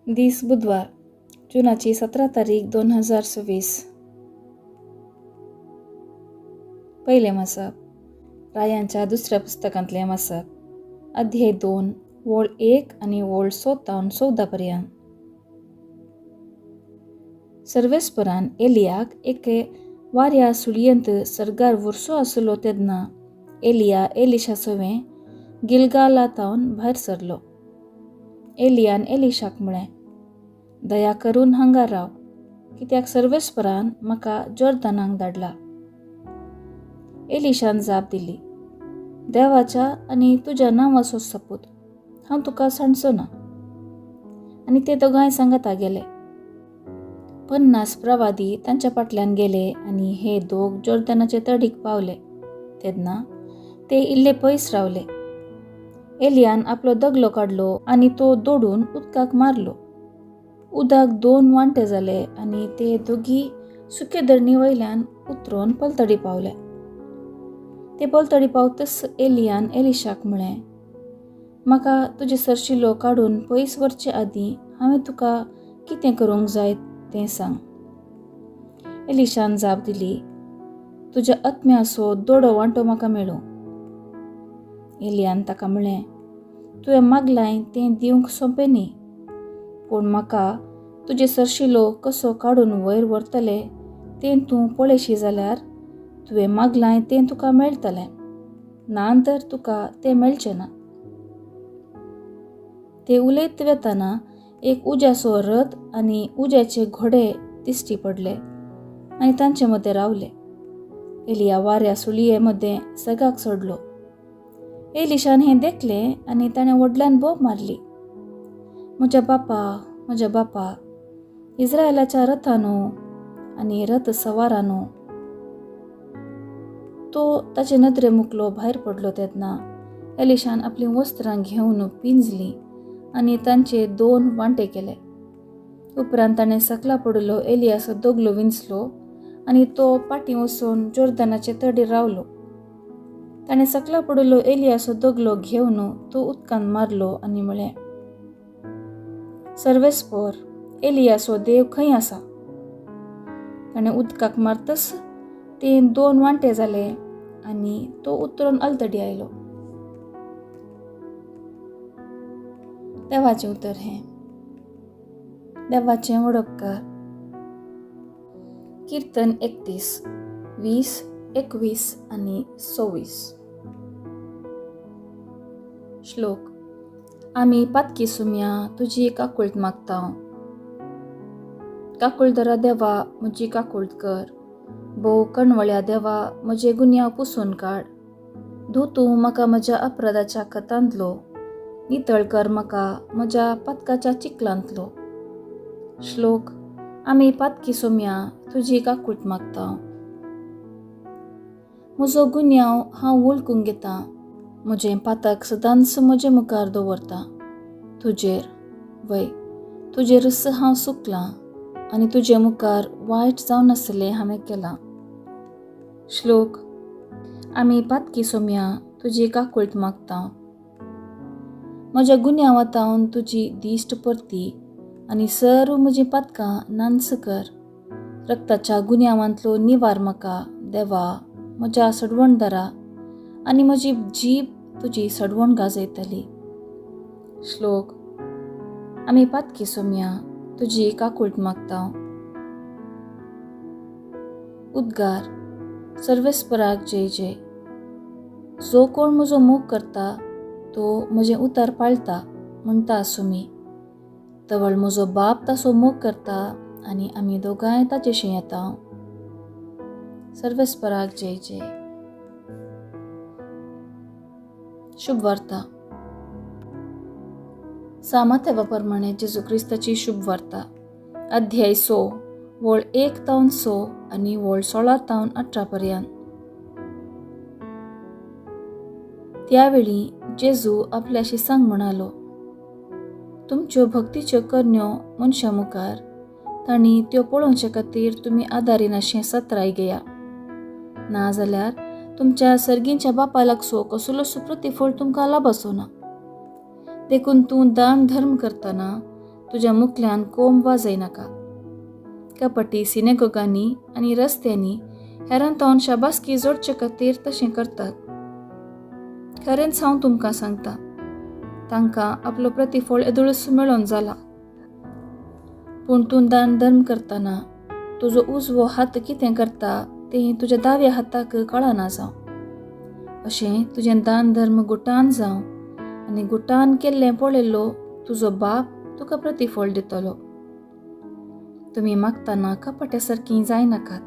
दीस बुधवार, जुनाची 17 तारीख 2026. पयलें वाचप रायांच्या दुसऱ्या पुस्तकांतलें वाचप, अध्याय 2, वळ 1 आनी वळ 6 तावन 14 पर्यंत. सर्वेस्परान एलियाक एके वाऱ्या सुळयेंत सर्गार व्हरसो आसलो तेन्ना एलिया एलिशा सवें गिलगाला तावन भायर सरलो. एलियान एलिशाक म्हळें, दया करून हांगा राव, कित्याक सर्वेस्परान म्हाका जॉर्दनाक धाडला. एलिशान जाप दिली, देवाच्या आनी तुज्या नांवाचो सपूत, हांव तुका सांडचो ना. आनी ते दोगांय सांगाता गेले. 50 प्रवादी तांच्या फाटल्यान गेले आनी हे दोग जॉर्दनाचे तडीक पावले तेन्ना ते इल्ले पयस रावले. एलियान आपलो दगलो काडलो आनी तो दोडून उदकाक मारलो. उदक 2 वांटे जाले आनी ते दोगी सुके धरणी वयल्यान उतरून पलतडी पावले. ते पलतडी पावतच एलियान एलिशाक म्हळें, म्हाका तुजे सरशिलो काडून पयस व्हरचे आदीं हांवें तुका कितें करूंक जाय तें सांग. एलिशान जाप दिली, तुज्या आत्म्याचो दोडो वांटो म्हाका मेळूं. एलियान ताका म्हळें, तुवें मागलाय तें दिवंक सोंपें न्ही, पूण म्हाका तुजे सरशिलो कसो काडून वयर व्हरतले तें तूं पळयशी जाल्यार तुवें मागलाय तें तुका मेळटलें, ना तर तुका तें मेळचें ना. ते उलयत वेतना एक उज्याचो रथ आनी उज्याचे घोडे दिश्टी पडले आनी तांचे मदें रावले. एलिया वाऱ्या सुळये मदें सगाक सोडलो. एलिशान हें देखलें आनी ताणें व्हडल्यान बोब मारली, म्हज्या बापा, म्हज्या बापा, इस्रायलाच्या रथानो आनी रथ सवारानो. तो ताचे नदरे मुकलो भायर पडलो तेन्ना एलिशान आपलीं वस्त्रां घेवन पिंजलीं आनी तांचे 2 वांटे केले. उपरांत ताणें सकला पडिल्लो एलियाचो दगलो विंचलो आनी तो पाटीं वचून जॉर्दनाचे तडीर रावलो. ताणें सकला पडिल्लो एलियाचो दगलो घेवन तो उदकांत मारलो आनी म्हळें, सर्वेस्पर, एलियाचो देव खंय आसा? ताणें उदकाक मारतच ते 2 वांटे जाले आनी तो उतरून अलतडी आयलो. देवाचें उतर हें. देवाचें वडपकार. किर्तन 31, 20, 21 आनी 26. श्लोक. आमी पातकी सुमया तुजी काकुळट मागता. काकुळदरा देवा म्हजी काकुळट कर, भोव कणवळ्या देवा म्हजे गुन्यांव पुसून काड. धू तूं म्हाका म्हज्या अपराधाच्या खतांतलो, नितळ कर म्हाका म्हज्या पातकाच्या चिखलांतलो. श्लोक. आमी पातकी सोम्या तुजी काकूट मागता. म्हजो गुन्यांव हांव वळखूंक घेता, म्हजें पातक सदांच म्हजे मुखार दवरता. तुजेर वय तुजेरच हांव चुकलां आनी तुजे मुखार वायट जावन आसलें हांवें केलां. श्लोक. आमी पातकी सोम्या तुजी काकूळट मागता. म्हज्या गुन्यांवांतावन तुजी दिश्ट परती आनी सर्व म्हजीं पातकां नांच कर. रक्ताच्या गुन्यांवांतलो निवार म्हाका देवा म्हज्या सडवणदारा, आनी म्हजी जीब तुजी सडवण गाजयतली. श्लोक. आमी पातकी सोम्या तुजी काकूळट मागता. उद्गार. सर्वेस्पराक जय जय. जो कोण म्हजो मोग करता तो म्हजें उतर पाळटा म्हणटा आसुमी. तवळ म्हजो बाप ताचो मोग करता आनी आमी दोगांय ताचेशी येता. सर्वेस्पराक जय जय. शुभ वार्ता. सामाथेवा प्रमाणे जेजू क्रिस्ताची शुभ वार्ता, अध्याय 6, वळ 1 तावन 6 आनी वळ 16 तावन 18 पर्यंत. त्यावेळी जेजू आपल्याशी सांग म्हणालो, तुमच्यो भक्तीच्यो करण्यो मनशां मुखार तांणी त्यो पळोवचे खातीर तुमी आदारिनाशें सत्राय घेया, ना जाल्यार तुमच्या सर्गींच्या बापा लागसो कसलोच प्रतिफळ तुमकां लाभाचो ना. देखून तूं दान धर्म करतना तुज्या मुखल्यान कोंब वाजयनाका. कपटी सिनेगोगांनी आनी रस्त्यांनी हेरांतावन शाबासकी जोडचे खातीर तशें करतात. खरेंच हांव तुमकां सांगता, तांकां आपलो प्रतिफळ येदोळूच मेळोन जाला. पूण तूं दान धर्म करतना तुजो उजवो हात कितें करता तें तुज्या दाव्या हाताक कळना जावं. अशें तुजें दान धर्म गुटान जावं आनी गुटान केल्लें पळयल्लो तुजो बाप तुका प्रतिफळ दितलो. तुमी मागतना कपाट्या सारकीं जायनाकात.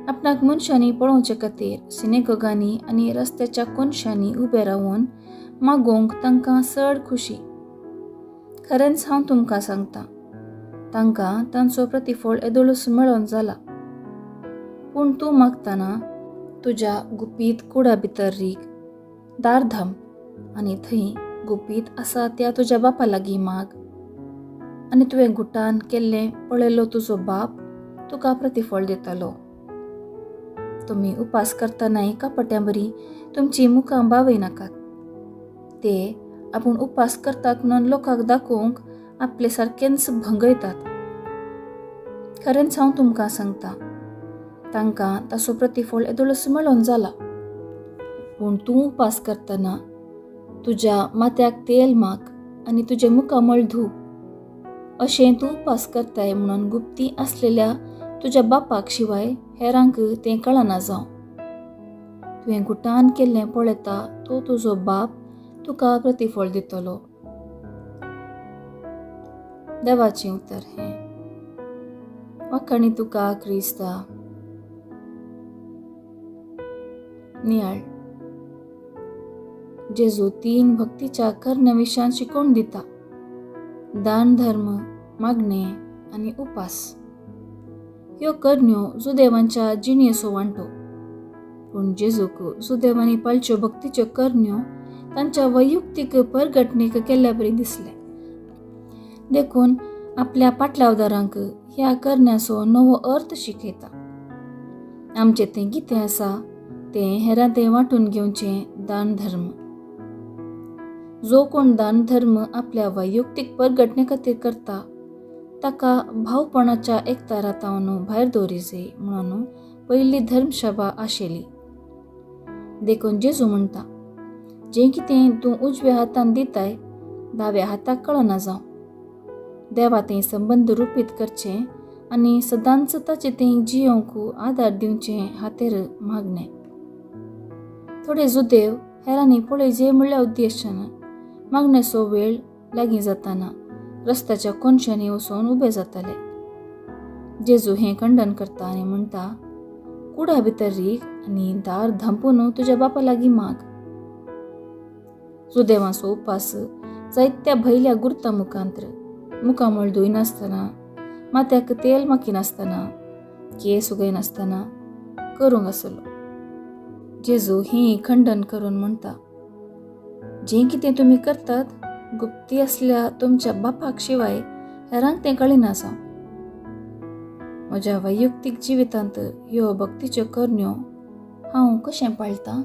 आपणाक मनशांनी पळोवचे खातीर सिनेगोगांनी आनी रस्त्याच्या कोनशांनी उबे रावून मागोवंक तांकां चड खुशी. खरेंच हांव तुमकां सांगता, तांकां तांचो प्रतिफळ येदोळूच मेळोन जाला. पूण तूं मागतना तुज्या गुपीत कुडा भितर रीग, दार धांप आनी थंय गुपीत आसा त्या तुज्या बापा लागीं माग आनी तुवें गुटान केल्लें पळयल्लो तुजो बाप तुका प्रतिफळ दितलो. तुमी उपास करतनाय कपट्यां बरी तुमचीं मुखां बावयनाकात. ते आपूण उपास करतात म्हणून लोकांक दाखोवंक आपले सारकेंच भंगयतात. खरेंच हांव तुमकां सांगता, तांकां ताचो प्रतिफळ येदोळूच मेळोन जाला. पूण तूं उपास करतना तुज्या माथ्याक तेल माग आनी तुजें मुखामळ धू. अशें तूं उपास करताय म्हणून गुप्ती आसलेल्या तुज्या बापाक शिवाय हेरांक तें कळना जावं. तुवें गुटान केल्लें पळयता तो तुजो बाप तुका प्रतिफळ दितलो. देवाचें उतर हें. वाखाणी तुका क्रिस्ता. नियाळ. जेजू तीन भक्तीच्या करण्या विशयान शिकोवन दिता: दान धर्म, मागणें आनी उपास. ह्यो करण्यो जुदेवांच्या जिणेचो वांटो. पूण जेजूक जुदेवांनी पाळच्यो भक्तीच्यो करण्यो तांच्या वैयक्तीक परगटणीक केल्ल्या बरी दिसले. देखून आपल्या पाटलावदारांक ह्या करण्याचो नवो अर्थ शिकयता. आमचें तें कितें आसा तें हेरां तें वांटून घेवचें दान धर्म. जो कोण दान धर्म आपल्या वैयक्तीक परगटणे खातीर करता ताका भावपणाच्या एकतारातावन भायर दवरिजे म्हणून पयली धर्मसभा आशिल्ली. देखून जेजू म्हणटा, जें कितें तूं उजव्या हातान दिताय दाव्या हाताक कळना जावं. देवा तें संबंद रुपीत करचें आनी सदांच ताचें तें जियोवंक आदार दिवचें हातेर मागणें. थोडे जुदेव हेरांनी पळय म्हणल्या उद्देशान मागण्याचो वेळ लागीं जाताना रस्त्याच्या कोनशांनी वचून उबे जाताले. जेजू हें खंडन करता आनी म्हणटा, कुडा भितर रीग आनी दार धांपून तुज्या बापा लागीं माग. जुदेवांचो उपास जायत्या भयल्या गुर्ता मुखांत्र मुखामळ धुयनासतना, माथ्याक तेल माखिनासतना, केस उगयनासतना करूंक आसलो. जेजू ही खंडन करून म्हणटा, जें कितें तुमी करतात गुप्ती असल्या तुमच्या बापाक शिवाय हेरांक तें कळिना जावं. म्हज्या वैयक्तीक जिवितांत ह्यो भक्तीच्यो करण्यो हांव कशें पाळटां?